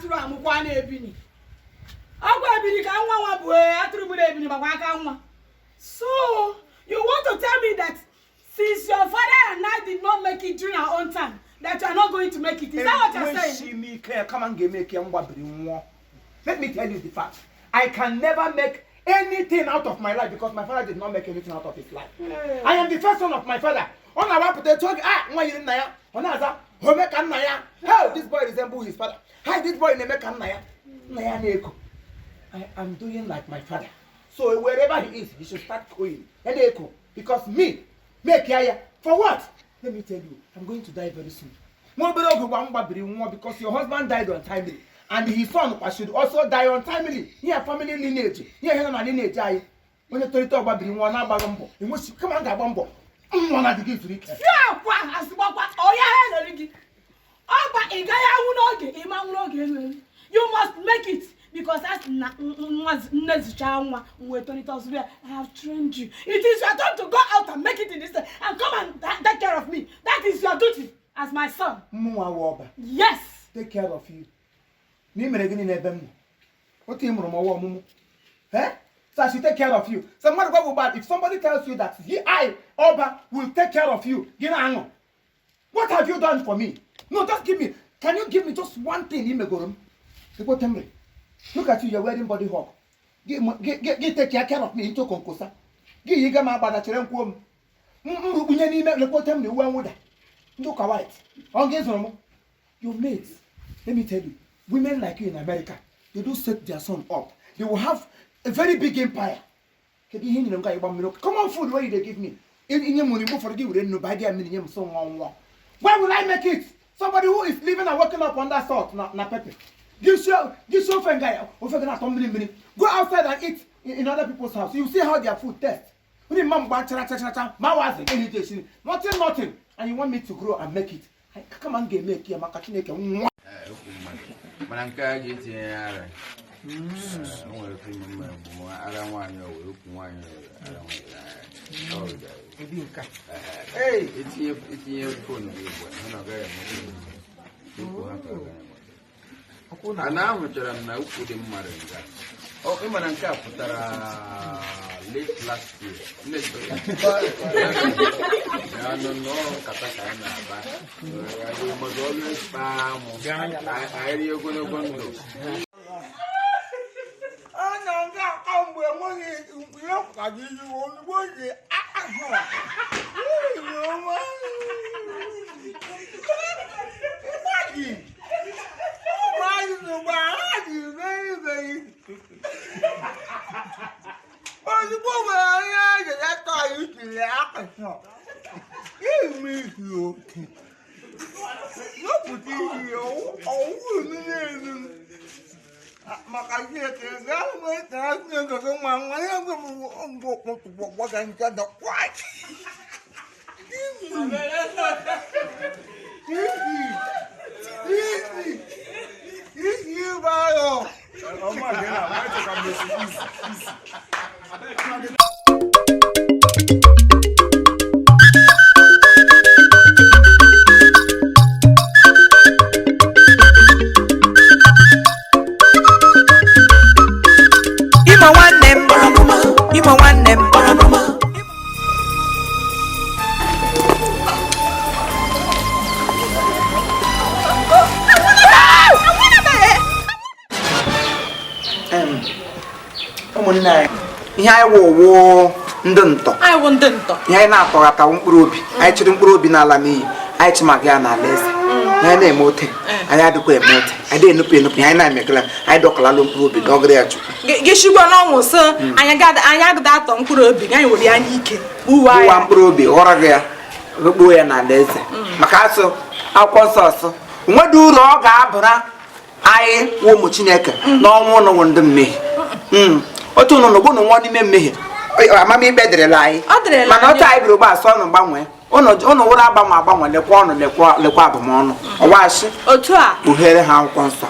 Atụrụ amụkwa na-ebini ọgwụ ebini ka nwa nwa bụ atụrụ bụrụ ebini gbakwa aka nwa. So you want to tell me that since your father and I did not make it during our own time, that you are not going to make it? Is that what you're saying? Enweghị m ike ya, kama m ga-eme ike m gbabiri nwụọ. Let me tell you the fact. I can never make anything out of my life because my father did not make anything out of his life. I am the first son of my father. Ọ na-agbapụta etu oge ah nwa yiri nna ya, ọ na-aza ome ka nna ya. How this boy resemble his father. How this boy na-eme ka nna ya. Nna ya na-eko. I am doing like my father. So wherever he is, he should start going. Ya na-eko because me make ya ya for what? Let me tell you, I'm going to die very soon. Nwa obere oge gwa m gbabiri nwụọ because your husband died untimely and his son kwa should also die untimely. Ihe family lineage, ihe ihe nọ na lineage anyị. Onye tolite ọgbabiri nwụọ na-agbaghị mbọ, enwechi kama m ga-agba mbọ nwụọ na adịghị zuru ike. Si akwa asịgbakwa ọya ha elere gị. Ọba ị gaghị anwụ n'oge, ị ma anwụ n'oge elu elu. You must make it because as na nwa nne zụchaa nwa wee tolite ọzụrụ ya. I have trained you. It is your turn to go out and make it in this life and come and take care of me. That is your duty as my son. Mụnwa wụ ọba. Yes. Take care of you. Na ị mere gịnị n'ebe m nọ? Otu ị mụrụ m ọwa ọmụmụ. Eh? So I should take care of you. So mmadụ gwa gị bad, if somebody tells you that he, I, Oba, will take care of you, gị na-aṅụ. What have you done for me? No, just give me. Can you give me just one thing ị megoro m? Ekwo temre. Look at you, you're wearing body hug. Gị take care of me into konkosa. Gị yi ga m agbada chere nkwuo m. M rukpunye n'ime lekwo temre uwe mwụda. Ndị ụka white. Ọ gị zụrụ m? Your mates, let me tell you, women like you in America, they do set their son up. They will have a very big empire. Kedu ihe nyere m ka ịgba mmiri? Common food wey you dey give me. Inye m nri mgbe ụfọdụ gị were nnu baa gị mmiri nye m so nwụọ nwụọ. Why will I make it? Somebody who is living and waking up under salt na, na pepper. Gị sie ofe nga ya, ofe gị na-atọ mmiri mmiri. Go outside and eat in other people's house. You see how their food tastes. Ndị mma mgba chara chara chara ma wazi ehi ji esi. Nothing, nothing. And you want me to grow and make it. Kama m ga-eme eke ya maka Chineke nwa. Mana nke a ga-etinye ya ara. O nwere ike ime mma bụ ara nwaanyị o were ukwu nwaanyị ara nwaanyị. Ụdị nke a. Etinye etinye phone gị ugbu a, hụ na ọ gaghị enweta ukwu ha ka ọ gaghị enweta. Ana ahụchara m na ukwu dị mmadụ nga. Ọ ị ma na nke a pụtara late last year. Nne ya nọ nnọọ nkata ka anyị na-akpa. We must always kpaa amụ. Anyị rie ogologo ndụ. Ọ na-aga aka mgbe enweghị ihe pụtara ihe ozugbo ji ahụ. Ozugbo nwere onye ejere anyị tiri akụkụ ime isi oke wepụta ihe ọwụ niile maka Chineke gaa mgbe ka Chineke gị nwa nwa ya gwe m mbụ okpotụkpọ gbaga nke da kwai isi isi isi ebe ahụ. Imo nwanne m, Imo nwanne m. Ụmụnne anyị, ihe anyị wụ wụ ndị ntọ. Anyị wụ ndị ntọ. Ihe anyị na-atọghatawu mkpụrụ obi anyị chịrị mkpụrụ obi n'ala n'iyi, anyị chịmaga ya n'ala eze. Ihe anyị na-eme ote, anyị adịkwa eme ote, anyị dị enupụ enupụ. Ihe anyị na-emegala, anyị dọkalalụ mkpụrụ obi dọgịrị ya Chukwu. Gị shigbo n'ọnwụ sị anyị agada atọ mkpụrụ obi, anyị were ya n'ike gbuwa gbuwa ya. Mkpụrụ obi ghọrọ gị ya gbuo ya n'ala eze. Maka asụ akwụkwọ nsọ ọsụ nwedị uru ọ ga-abara anyị wụ ụmụ Chineke n'ọnwụ ụnụ wụ ndị mmehie. Otu ụnụ nọgbu nwụọ n'ime mmehie, amamikpe dịrịla anyị. Ọ dịrịla mana otu anyị. anyị biri ugbu a sọ ọnụ gbanwee ụnụ wụrụ agbanwe agbanwe lekwa ọnụ lekwa lekwa abụmọnụ ọwashi Otu a kpughere ha akwụkwọ nsọ.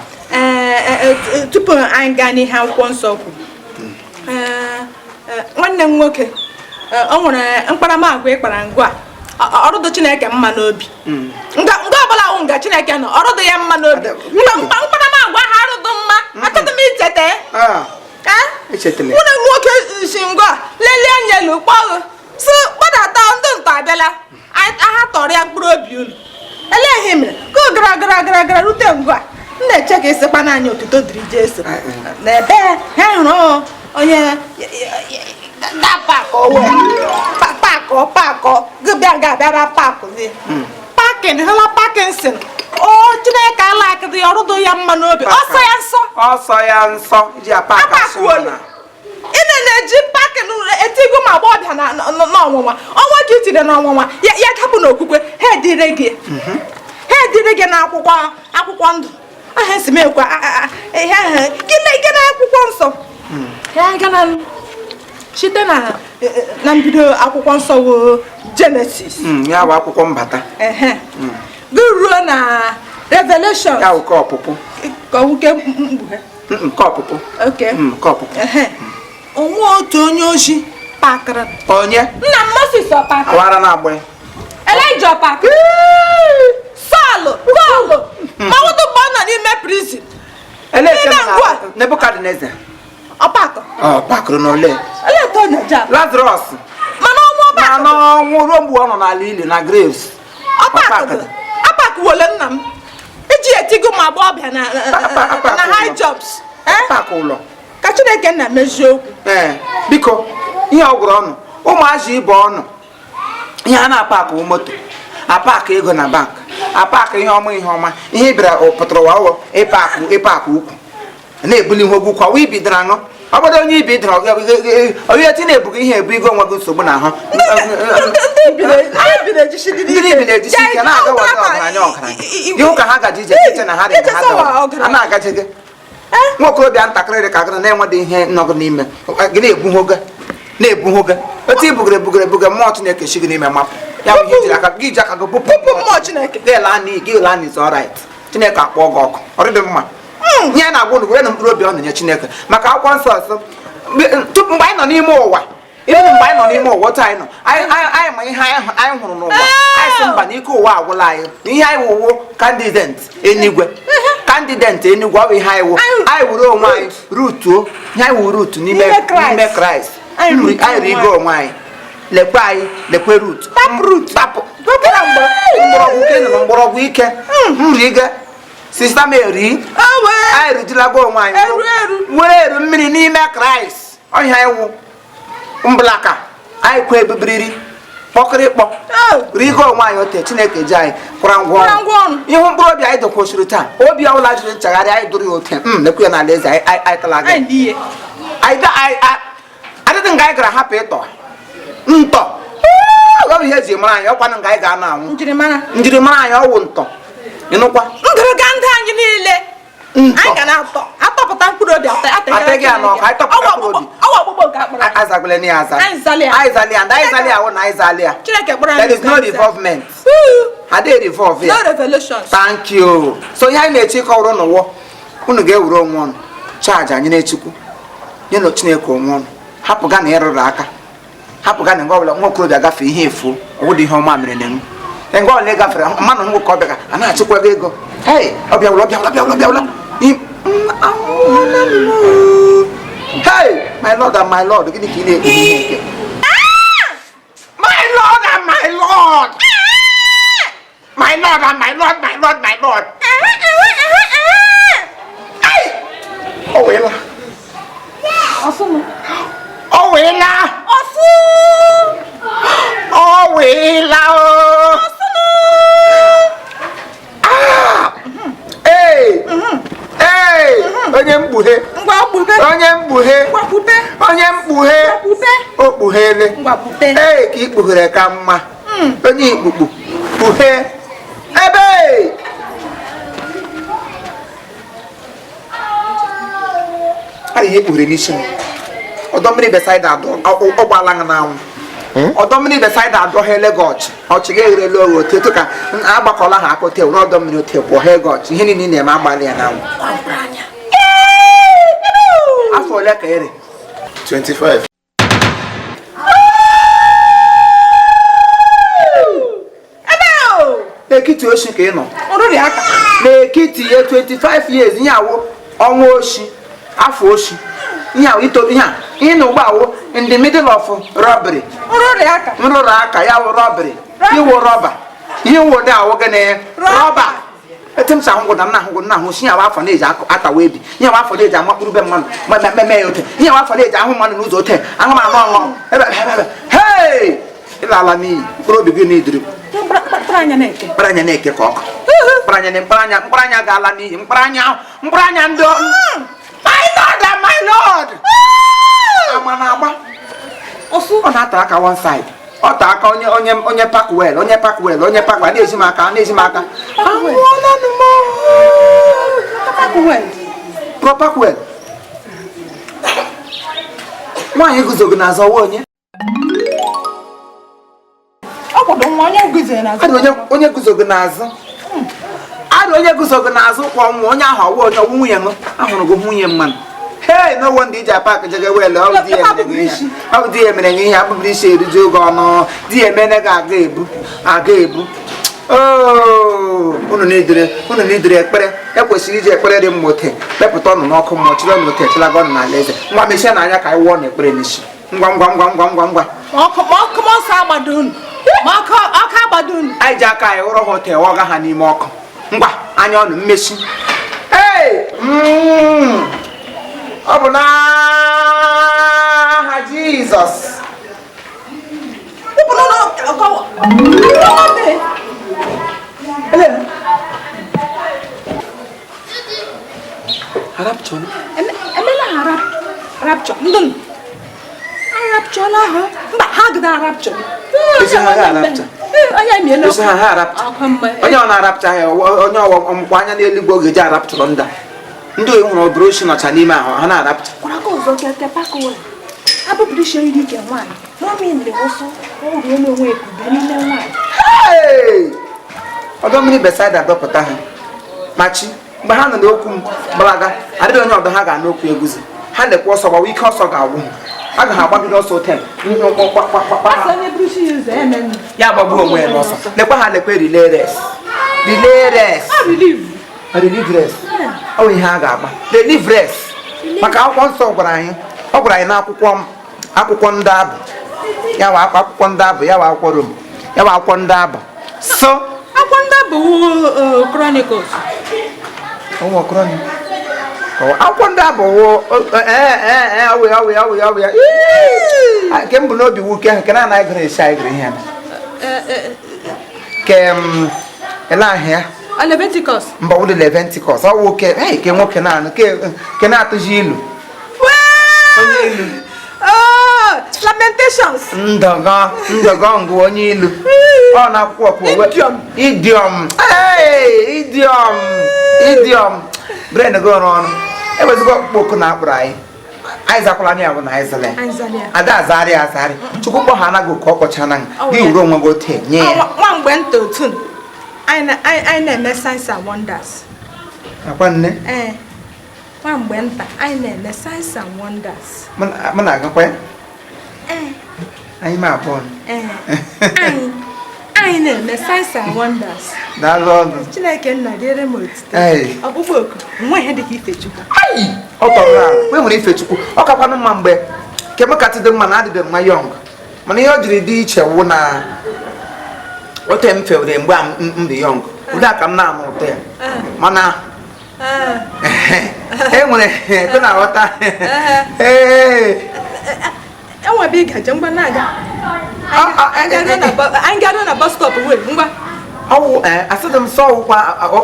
Tupu anyị gaa n'ihe akwụkwọ nsọ kwuru, nwanne m nwoke, o nwere mkparamagwa ịkpara ngwa a, ọrụ dị Chineke mma n'obi. Nga nga ọbụla wụ nga Chineke nọ, ọrụ dị ya mma n'obi. Mkparamagwa ha Icheta? Ah, Eh? echetele. Mụ na nwoke si ngwa lelee anya elu kpọọ sị gbadata, ndị ntọ abịala, ha tọrọ ya mkpụrụ obi unu. Elee ihe mere ka ọ gara gara gara gara rute ngwa? M na-eche ka ịsịkwa n'anya otuto dịrị Jesu na ebe ha hụrụ onye ga pakọ pakọ pakọ gị bịa ga abịara pakụzi pakin hụla Parkinson. O Chineke alakịrị ọrụ dị ya mma n'obi, ọsọ ya nsọ. Ọsọ ya nsọ ji apaka. Apakwuolu ị na-eji pakin etigo ma agbọghọbịa n'ọnwụnwa ọnwa ka itiri n'ọnwụnwa ya, ya dapụ n'okwukwe. Ha edire gị, ha edire gị n'akwụkwọ akwụkwọ ndụ aha esi m ekwe ihe ahụ gị na akwụkwọ nsọ ya gana site na mbido akwụkwọ nsọ wo Genesis. Ya bụ akwụkwọ mbata. Ehe, gị ruo na Revelation. Ya bụ nke ọpụpụ. Ka ọ wuke mkpughe. Nke ọpụpụ. Okay. Nke ọpụpụ. Ehe, onwe otu onye ozi pakịrị. Onye? Nna m Moses ọ pakịrị? Awara na-agba ya. Elijah ọ pakịrị? Sọl, Pọl, ma nwụdụ mgbe ọ nọ n'ime prison. Elee nke N'ime nọ na ngwa. Nebukadneza? Ọ pakọ? Ọ pakụrụ n'ole? Olee etu ọ na-eje akpa? Lazarus. Mana ọnwụ ọ Ma pakịrị? n'ọnwụ ruo mgbe ọ nọ n'ala ili na graves. Ọ pakịrị, apakụwole nna m iji etigo ma agbọghọbịa na high jumps. Eh? Pakụ ụlọ. Ka Chineke nna mezie okwu. Ee, biko, ihe ọ gwụrụ ọnụ ụmụazị ibe ọnụ, ihe a na-apakụ moto, apakụ ego na bank, apakụ ihe ọma, ihe ọma, ihe ị bịara pụtara ụwa ụwọ ịpakụ, ịpakụ ukwu na-ebuli ihe ogwu kwa ibi dara aṅụ. Ọ bụrụ onye ibi dara onye ti na-ebugo ihe ebu igo onwe gị nsogbu n'ahụ. Ndị biri ejisi. Ndị ibi na-ejisi ike na-aga wata ọgaranya ọgaranya ihu ka ha gaji ije eche na ha dị na ha gawa a na-agaje gị. Nwa okorobịa ntakịrị dị ka gị na-enwedị ihe nọgụ n'ime gị na-ebu na-ebu hoga otu ibugere ebugere ebuge, mmụọ Chineke si gị n'ime mapụ. Ya bụ ihe ijiri aka gị, iji aka gị bupụ. Bupụ mmụọ Chineke. Gị laa n'iyi, gị laa n'iyi. Alright, Chineke akpọọ gị ọkụ. Ọ dịdị mma. Ihe a na-agwa unu, were na mkpụrụ obi ọ na-enye Chineke maka akwụkwọ nsọ ọsọ tupu mgbe anyị nọ n'ime ụwa, even mgbe anyị nọ n'ime ụwa otu anyị nọ, anyị ma ihe anyị hụrụ n'ụwa. Anyị sị mba, na ike ụwa agwụla anyị, na ihe anyị wụwo candidate enigwe, candidate enigwe. Ọ bụ ihe anyị wụ. Anyị wuru onwe anyị rutuo ihe anyị wụ root n'ime N'ime Kraịst. N'ime Kraịst. Anyị root anyị rigo onwe anyị. Lekwe anyị, lekwe root. Tap root. Tapụ mgbọrọgwụ ike nụrụ mgbọrọgwụ ike nriga sista m eri. Anyị rijulago onwe anyị. Eru eru. Nwere eru mmiri n'ime Kraịst. Ọhịa anyị wụ mblaka anyị kwa ebubiriri kpọkịrịkpọ rigo onwe anyị ote Chineke ji anyị kwara ngwa Kwara ọrụ. ngwa ọrụ. Ihu mkpụrụ obi anyị dokwosiri taa, obi ọbụla jiri nchegharị, anyị dụrụ ya ote m lekwu ya n'ala eze anyị. Anyị tala gị. Anyị dị ihe. Anyị adịghị nga anyị gara hapụ ịtọ ntọ. Ọ bụ ihe eji mara anyị. Ọkwanụ nga anyị ga-anọ anwụ. Njirimara. Njirimara anyị ọwụ ntọ, ịnụkwa? Ngịrịga ndụ anyị niile. Ntọ. Anyị ga na-atọ atọpụta mkpụrụ obi atọ. Atịghị ya n'ọkụ, anyị tọpụta mkpụrụ obi. Ọwa ọgbụgbọ nke akpọrọ anyị. Azagbele na ya aza. Anyị zali ya. Anyị zali ya, anyị zali ya wụ na anyị zali ya. Chineke kpọrọ anyị. There is no revolvement. Ada revolve ya. No revelations. Thank you. So ihe anyị na-eche ịkọwara ụnụ wụ unu ga-ewere onwe ọnụ chọọ anyị na-echukwu nye na Chineke onwe ọnụ, hapụ ga na ịrụrụ aka, hapụ ga na nga ọbụla nwa okorobịa gafee ihe efu ọwụdị ihe ọma mere na enwe nga ọbụla ị gafere mmanụ nwoke ọbịa ka a na-achịkwa gị ego. Hey, ọ bịawụla, ọ bịawụla, ọ bịawụla, ọ bịawụla. Anwụọla m oo. Hey, my lord and my lord, gịnị ka ị na-ekwu ihe nke my lord and my lord, my lord and my lord, my lord, my lord? Ai! Ọ weela. Ọsụnụ. Ọ weela. Ọsụ. Ọ weela o. Ah! Ee! Ee! Onye mkpughe. Ngwa kpube. Onye mkpughe. Ngwa kpube. Onye mkpughe. Kpube. O kpugheele. Ngwa kpube. Ee, ka ị kpughere ka mma. Onye ikpukpu kpughee ebe. A ihe kpughere n'isi m. Ọdọ mmiri Besaida adọ ọ gbaala ṅụ n'anwụ. Ọdọ mmiri Besaida adọghele gị ọchị. Ọchị ga-egherela oghe otu etu ka agbakọla ha aka ote were ọdọ mmiri ote pụọ gị ọchị. Ihe niile ị na-eme agbalị ya n'anwụ. Afọ ole ka ere? 25. Ebe o. N'ekiti oshi ka ị nọ. Nrụrụ aka. N'ekiti ya 25 years, ihe awụ ọnwa oshi. Afọ oshi. Ihe a ito ihe a ihe na ugbu a wụ in the middle of robbery. Nrụrụ aka. Nrụrụ aka ya wụ robbery. Iwụ rọba. Ihe wụ dị awụ gịnị? Rọba. Etu m si ahụ gwụda m na-ahụ gwụda na-ahụ si ya afọ na-eji atawa ebi. Ihe wa afọ na-eji amakpụrụ be mmadụ ma me ya ote. Ihe wa afọ na-eji ahụ mmadụ n'ụzọ ote. Ahụ m anụ ọṅụ. Ebe ebe ebe. Hey! Ịlala n'iyi. Mkpụrụ obi gị n'idiri. Mkpụrụ anya na-eke. Mkpụrụ anya na-eke ka ọkụ. Mkpụrụ anya mkpụrụ anya mkpụrụ anya ga-ala n'iyi. Mkpụrụ anya mkpụrụ anya ndị My Lord and my Lord! Ama na-agba. Ọ na-ata aka one side. Ọ ta aka onye onye onye Parkwell, onye Parkwell, onye Parkwell, na-ezi m aka, na-ezi m aka. Anwụọla m. Parkwell. Pro Parkwell. Nwaanyị guzogo n'azụ ọwa onye? Ọ kwado nwa onye guzo n'azụ. Adị onye guzogo n'azụ. Adị onye guzogo n'azụ kwọ nwa onye ahụ ọwụ onye ọwụ nwunye m ahụrụ gị nwunye mmanụ. Hey, no wonder iji apak jege wele ọ bụ di ya mere gị ihe. Ọ bụ di ya mere gị ihe abụbụrụ isi eriju oge ọnụ. Di ya emene gị aga ebu aga ebu. Oh, unu n'idere ekpere ekwesịrị iji ekpere dị mma ote kpepụta ọnụ n'ọkụ mmụọ chịrị ọnụ ote chịlaga ọnụ n'ala eze. Ngwa mechie n'anya ka anyị wụọ n'ekpere n'isi. Ngwa ngwa ngwa ngwa ngwa ngwa. Ọkụ ọsọ agbado unu. Ma ọkụ agbado unu. Anyị ji aka anyị ghọrọ ha ote ọga ha n'ime ọkụ. Ngwa anya ọnụ mmechi. Hey! Ọ bụ n'aha Jizọs. Emela ha rapture. Ndụ arapchọla ha. Mba, ha gịda arapchọ. Onye ọ na-arapcha ha onye ọmụkwa anya n'eluigwe oge ji arapchọrọ nda. Ndị oyi hụrụ obere oshi nọcha n'ime ahụ ha na-arapcha. Kwara ọzọ keke Parkwell. Abụbụrụ isi iri ike nwaanyị. Mọmị nle ụsụ ọrụ onwe onwe ekube n'ime nwaanyị. Ọdọ mmiri Besaida dọpụta ha. Machi mgbe ha nọ n'okwu m gbalaga adịghị onye ọdọ ha ga n'okwu eguzi. Ha lekwa ọsọ gbawa ike ọsọ ga-agwụ ha. A ga ha agbagide ọsọ tem ya agbagbuo onwe ya n'ọsọ. Lekwa ha lekwa relay race. Relay race. Relief race. Ọ bụ ihe a ga-agba. Relief race. Maka akwụkwọ nsọ gwara anyị, ọ gwara anyị n'akwụkwọ akwụkwọ ndị abụ. Ya wa akwụkwọ ndị abụ, ya wa akwụkwọ Rom. Ya wa akwụkwọ ndị abụ. So akwụkwọ ndị abụ Chronicles. Ọwụ Chronicles. Akwụkwọ ndị abụ wụ ọwụ ya ọwụ ya ọwụ ya ọwụ ya. Nke m bụ n'obi wuke ahụ nke na-anaghị gụrụ esi anyị gụrụ ihe a. Ke m ele ahịa. Leviticus. Mba wụ Leviticus. Ọ wụ ke ke nwoke naanị ke na-atụzi ilu. Onye ilu. Lamentations. Ndọgọ ndọgọ ngụ onye ilu. Ọ na-akwụkwọ ọkwụ. Idiom. Idiom. Hey, idiom. Idiom. Brain gị ọrụ ọrụ. Ewezigo ọkpụkpọ oku na akpụrụ anyị. Anyị zakwala anya bụ na anyị zala ya. Ada azarị azarị. Chukwu kpọ ha anaghị ka ọ kpọchana gị wuru onwe gị ote nye ya. Nwa mgbe nta otu anyị na-eme signs and wonders. Akwa nne? Ee. Nwa mgbe nta anyị na-eme signs and wonders. Mụ na-agakwa ya? Ee. Anyị ma abụọ. Ee. Anyị na-eme signs and wonders. Daalụ ọnụ. Chineke nna dịrị m otito. Ọkpụkpọ oku nwe ihe dịka Ifechukwu. Ọ tọrọ ala. Mgbe nwere Ifechukwu, ọ kakwanụ mma mgbe nke m kasị dị mma na adịbe mma yọng. Mana ihe o jiri dị iche wụ na ote m fewere mgbe m dị yọng. Ụdị a ka m na-anụ ụtọ ya. Mana e nwere ekwe na-aghọta. Ee. Enwebe ị gaje ngwa na-aga. Anyị gara na bus stop wee ngwa. Ọwụ asịdị m sọ ọwụkwa.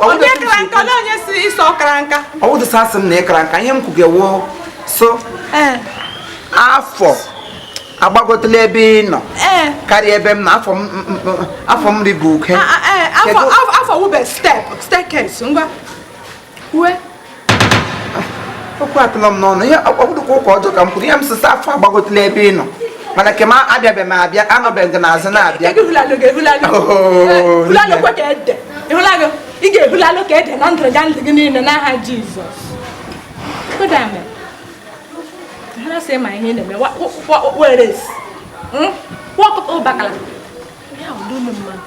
Onye kara nka na onye si ịsọ kara nka. Ọwụ dịsa asị m na ịkara nka ihe m kwugewo so afọ agbagotela ebe ị nọ karịa ebe m na afọ m rigo uke. Afọ wube step staircase ngwa. Uwe. Okwu atụla m n'ọnụ ihe ọbụdụkwa ụka ọjọọ ka m kwuru ihe m sịsa afọ agbagotela ebe ị nọ mana ke m abịabeghị m abịa anọbeghị gị n'azụ na-abịa. Ị ga-ehulalụ ka ede na ndụ ga ndụ gị niile n'aha Jizọs. Ha sị ma ihe na-eme were ọkụkọ ụbakala. Ya ụdị ụlọ mmadụ.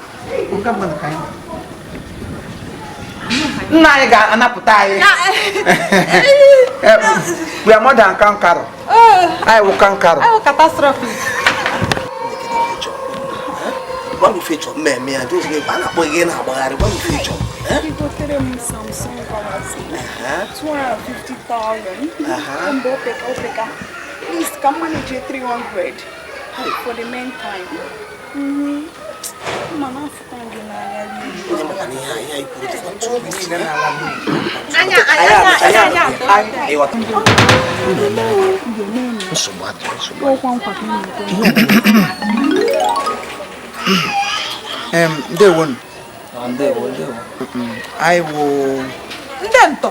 Nna anyị ga-anapụta anyị. We are more than conqueror. Anyị wụ conqueror. Ahụ catastrophe. Gwa m ife chọrọ mmemme ya dozi ebe a na-akpọ gị na-agbagharị, gwa m ife chọrọ. Igotere m Samsung Galaxy 250,000. Mgbe opeka opeka. Please, ka m manage 300 for the meantime. Mana afụkwa gị n'anya rinne. Onye maka na ihe a ihe anyị kwuru dịkwa too much. Anya anya anya anya atọ. Ịghọta. Nsogbu adịrọ, nsogbu Ọkwa nkwa ka ị na-ekwe. Ndewonu. Ndewo, ndewo. Anyị wụ Ndị ntọ.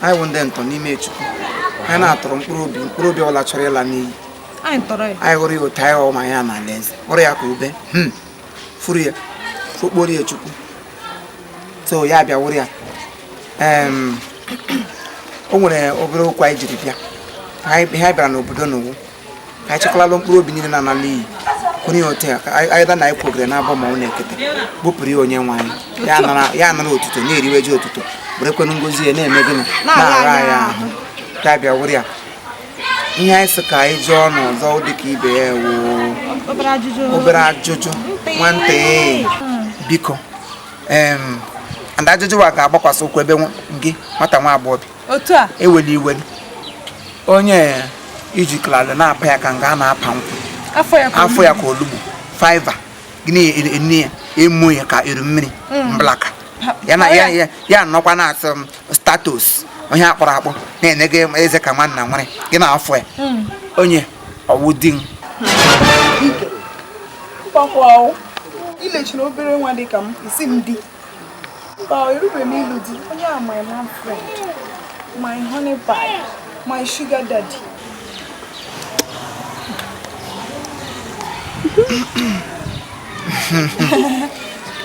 Anyị wụ ndị ntọ n'ime Chukwu. Anyị na-atọrọ mkpụrụ obi ọbụla chọrọ ịla n'iyi. Anyị tọrọ ya. Anyị hụrụ ya otu anyị ghọọ ma ya n'ala eze, hụrụ ya ka ube, furu ya, fukporo ya Chukwu, so ya bịa wụrụ ya. O nwere obere okwu anyị jiri bịa. Ihe anyị bịara n'obodo n'ụwụ ka anyị chekwalalụ mkpụrụ obi niile na-ala n'iyi, kwụrụ ya otu ya ka anyị da na anyị kwogere n'abọ ma ọ na-ekete bupụrụ ya onye nwe anyị, ya anara otuto, na-eriwe ji otuto, werekwenụ ngozi ya na-eme gịnị, na-ara anyị ahụ. Ya bịa wụrụ ya. Ihe anyị sị ka anyị jụọ n'ọzọ dịka ibe ya wụ Obere ajụjụ. Obere ajụjụ nwantị, biko. And ajụjụ wa ga-agbakwasị ụkwụ ebe gị nwata nwa agbọghọbịa. Otu a. Ewela iwe, onye iji klado na-apa ya ka nga a na-apa nkwụ. Afọ ya ka Afọ ya ka olugbu fiva gịnị ene ya emu ya ka eru mmiri mblaka ya na ya ya ya nọkwa na-asị m status onye akpọrọ akpọ na-ene gị eze ka nwanna nwere gị na afọ ya, onye ọwụ di m? Mkpakwa o. Ilechiri obere nwa dị ka m isi m di. Mba, erubeghị m ịlụ di. Onye a, my man friend, my honey pie, my sugar daddy.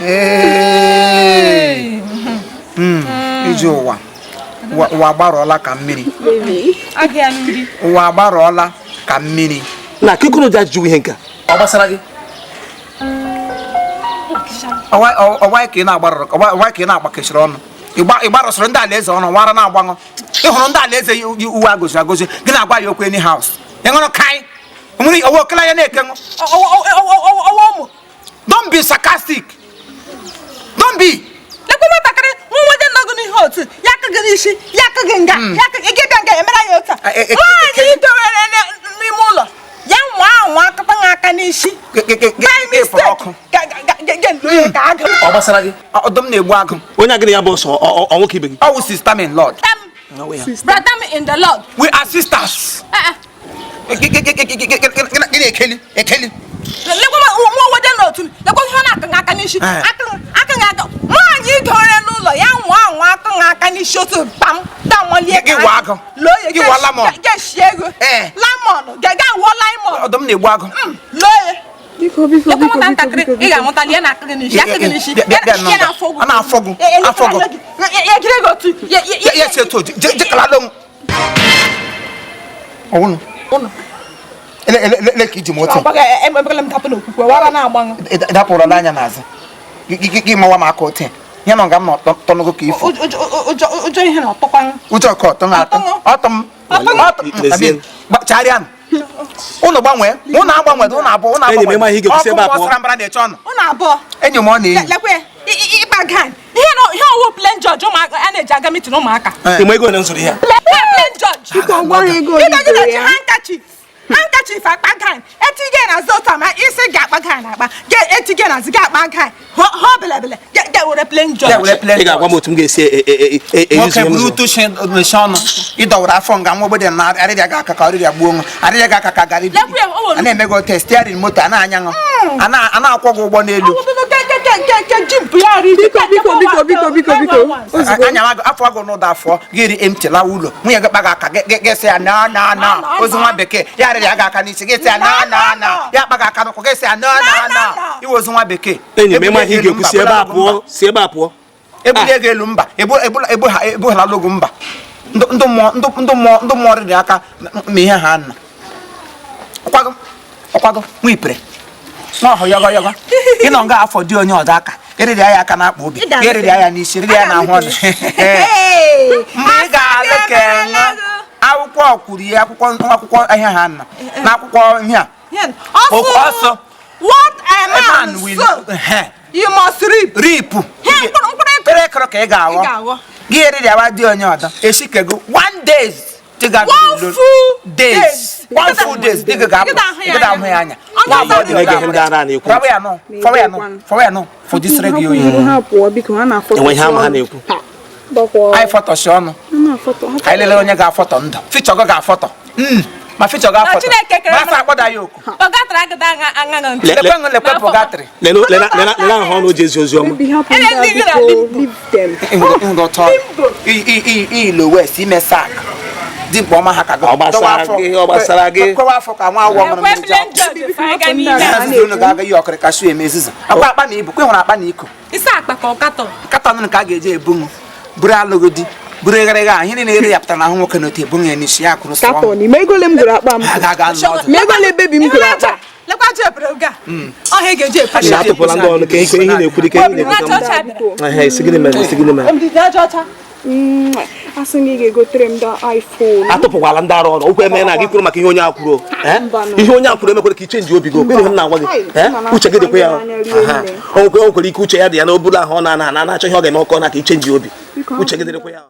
Ee. Ije ụwa ụwa agbarụọla ka mmiri. Agụ ya n'uri. Ụwa agbarụọla ka mmiri. Na kekunu ji ajụjụ ihe nke a, ọ gbasara gị? Ọwa ka ị na-agbarụrụ, ọwa ka ị na-agbakechiri ọnụ, ịgbarụsịrị ndị alaeze ọnụ wara na-agbaṅụ. Ị hụrụ ndị alaeze yi uwe agozi agozi gị na-agwa ya okwu any house ị ṅụrụ kai nwere ọwa okele anya na-eke ṅụ. Ọwa ụmụ. Don't be sarcastic, don't be. Lekwa nwatakịrị nwa nwoke nọgụ n'ihe otu ya aka gị n'isi, ya aka gị nga ya aka gị bịa nga emere ya otu a. Nwaanyị dowere n'ime ụlọ ya nwa anwa akata ha aka n'isi by Ịfụrụ mistake ọkụ. Ga-ga-ga ka agụ. Ọ gbasara gị? Ọdụm na-egbu agụ. Onye agịrị ya bụ ọsọ ọ nwoke ibe gị. Ọ wụ sister in Lord. Brother m in the Lord. We are sisters. Eh, eh. Gị na-ekeli ekeli. Lekwa nwa nwoke n'otu, lekwa ihe ọ na-aka aka n'isi. Aka aka aka nwaanyị dowere n'ụlọ ya nwa anwa aka ha aka n'isi otu kpam damalie. Gị wụ agụ. Loo ya. Gị wụ lemon. Ga-esi ego lemon ga wụọ lemon. Ọdụm na-egbu agụ. Loo ya. Biko, biko, Lekwa biko, nwata biko, ntakịrị biko, ị ga-amụtali ya na-aka gị n'isi, aka gị n'isi. Bịa, bịa, bịa, ya nọ. na-afọ gị. Ọ na-afọ gị, afọ gị. Ya jiri gị otu Ya si etu je kalado m ọwụnụ ele ele ele ka iji m otu. Emekwala m dapụ n'okwukwe wara na-agbanwe. Dapụrụ n'anya n'azụ gị mawa m aka otu ya nọ nga m nọ tọnụgo ka ifo. Ụjọ ihe na ọtọkwanụ. Ụjọ ka ọtọ na-atọ ọtọ m ọtọ Lezie. Chagharịa ụnụ, gbanwee ụnụ, agbanwede ụnụ abụọ ụnụ. Enyi m, ịma ihe ị ga-ekwusi ebe a Ọkụ pụọ. sara mbara na-eche ọnụ. Ụnụ abụọ. Enyi m, ọ na-enyi. Lekwe ya, ịkpa gan ihe na ihe ọwụ plain judge ụmụaka a na-eji aga meeting ụmụaka. Ịma ego ole m zụrụ ihe a? Plain judge. Biko, ọ gwara ego ole Ịga gị i na-eji goro ya. handkerchief handkerchief akpa gan etige na azụ otu a ma isi ga-akpa gan akpa ga-etige na azụ ga-akpa gan ho belebele ga were plain Ya judge. were plain Ị ga-agwa m otu m ga-esi eyuzu Nwoke ihe m buru zụrụ. utu shi mechie ọnụ, ịdọwara afọ nga nwa ogbede na arịrịa gị aka ka ọrịrịa gbuo nwa arịrịa gị aka ka garị. Lekwe ya, o nwere A na-eme gị ote steering moto a na-anya ṅụ a na-akwọ gị ụgbọ n'elu. Biko, biko, biko, biko, biko, biko. Ozugbo. Anya agụ afọ agụ n'ụda afọ gị ri empty lawa ụlọ, nwunye gị kpa gị aka gị sị ya na na na ozu nwa bekee ya arịrịa gị aka n'isi, gị sị ya na na na ya kpa gị aka n'ụkwụ, gị sị ya na na na iwe ozu nwa bekee. Enyi m, ịma ihe ị ga-ekwu, si ebe a pụọ, si ebe a pụọ. Ebulie gị elu mba, ebuhala ogu mba, ndụ mmụọ ndụ mmụọ ndụ mmụọ rịrị aka ma ihe ha nna ọkwago ọkwago nwa ipere nwa ọhụ yọgọ yọgọ ịnọ nga afọ dị onye ọzọ aka. Ịrịrịa ya aka na-akpa obi, ịrịrịa ya n'isi, rịrịa ya n'ahụ ọnụ. Mgbe ị ga-alụ ka enwe akwụkwọ kwuru ya, akwụkwọ akwụkwọ ihe ha nọ na akwụkwọ ihe a. Ọsọ. What a A man man will sow, you must reap. Reap. He mkpụrụ mkpụrụ ịkụrụ. Mkpụrụ ịkụrụ ka ị Ị ga-aghọ. ga-aghọ. Gị eririawa di onye ọdọ eshikego one days dị ga One full days. days. One full days dị gị ga-apụ. Ị ga-ahụ ya Ị ga-ahụ ya anya. Onye Nwa ọzọ agbọghọ dị Na-ege ihe ga-apụ. ndị ara na-ekwu. Fọwọ́ ya nụ, fọwọ́ ya nụ, fọwọ́ ya nụ, fọdụsịrị gị oyi. Ha pụọ biko, ha na-afọtọ. Enwe ihe ama ha na-ekwu. Anyị fọtọsi ọnụ. Anyị lelee onye ga-afọtọ ndụ. Fichọ gị ga-afọtọ. Ma fichọ Na ga-afọtọ. Chineke kere Ma afọ akpọda ya oku. Pọgatrị agada aṅa aṅa ntị. Lekwe ṅụ lekwe pọgatrị. Lele lele lele ahụ ọnụ o ji ezi ozi ọma. Baby, hapụ Ele ndị a ndị gị na biko, limbo. leave them. Ịhụrụ ụtọ ilo west ime sak. Dimkpa ọma ha ka gị. Ọ gbasara gị, ọ gbasara gị. Kwewe afọ ka nwa awọ ṅụrụ Ekwe mmiri ji blame ọkụ. judge fa anyị ga n'ime. Ihe nzuzo unu ga-aga iyi ọkịrị kashu eme ezuzo. Akwa akpa na ibu, kwe hụrụ akpa na iko. Isi akpa ka ọ katọ. Katọn ka a ga-eji ebunwu buru alụghị di buru egherighe a ihe niile ere ya pụtara n'ahụ nwoke na otu ebunwu ya n'isi ya kwụrụ sọ. Katọn, ime ego ole m gụrụ akpa m? Ha ga-aga n'ọdụ. Ma ego ole bebi m gụrụ akpa? Lekwa ji ebere oge a. Ọha ị ga-eji efe. Na atụpụla ndị ọnụ ka ihe na-ekwu dị ka ihe na-ekwu. Aja ọcha bịara. Ehe, isi gịnị mere, isi gịnị mere? Ndidi aja ọcha. Asị gị ga-egotere m da iPhone. Atụpụkwala ndị ara ọnụ. Okwu eme na gị kwuru maka ihe onye a kwuru. Eh? Mbanụ. Ihe onye a kwuru emekwara ka i chenji obi gị. Okwe ihe m na-agwa gị. Eh? Uche gị dịkwa ya. Aha. O nwekwara ike uche ya dị ya na oburu ahụ ọ na-ana ana na-achọ ihe ọ ga-eme ọkọ na ka i chenji obi. Uche gị dịrịkwa ya.